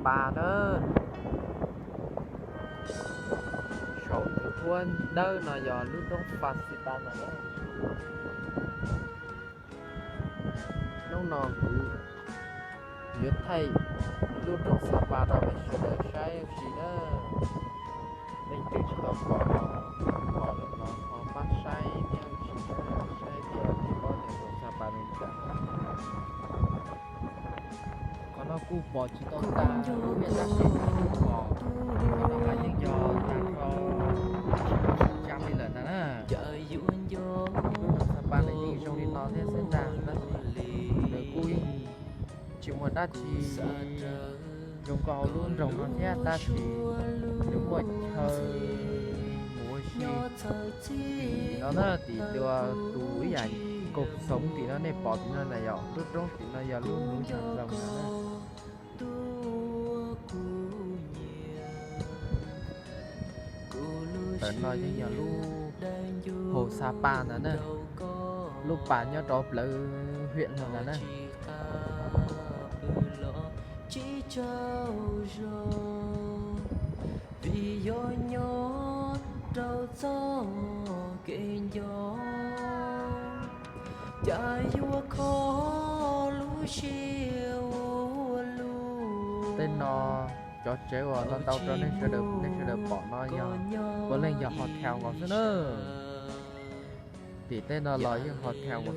Pas na. Saum tus huab dawb no yog lub roob Fas Xis Pas no na. Hnub no kuv yuav thaij lub roob Xab Pas rau peb sawv daws saib ua si na. Leej twg tsis tau pom los pom lawm los ho pab saib thiab ua si na, saib tias nej paub tias roob Xab Pas nws cas. Qhov no kuj pom tsis tau tag, tab sis kuj pom, qhov no mas yeej yog tag nrho tsis muaj tsis tsam li lawm ntag na. Lub roob Xab Pas nws yeej zoo li no thiab xwb ntag, tab sis nws kuj yeej tsis muaj dab tsi zoo nkauj hauv lub nroog no thiab, tab sis nws muaj chaw mus ua si tim no na, tim tus ib yam kaum xoov tim no nej pom tim no na yog lub roob, tim no yog lub nuv nyoog zoo no na. Ntawm no yeej yog lub hauv Xab Pas ntag na, lub pas nyob rau plawv hiam no ntag na. Tej no cov tsev uas ntau ntau rau nej sawv daws, nej sawv daws pom no yog puav leej yog hotel nkaus xwb na. Tim tej no los yeej hotel nkaus xwb.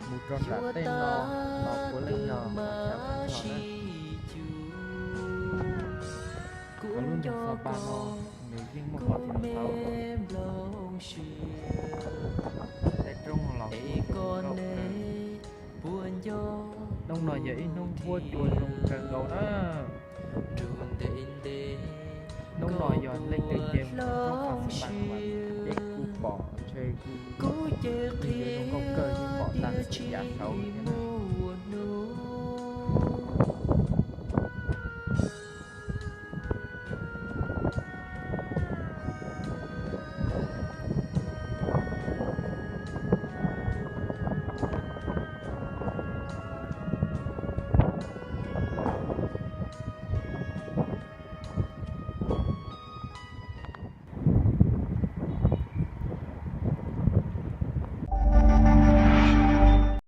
Mus rau nram tej no los puav leej yog hotel tag nrho na. Hauv lub nroog Xab Pas no nws yeej muaj hotel ntau. Tej roob los kuj zoo nkauj kawg. Hnub no yog ib hnub huab cua zoo kawg nkaus na.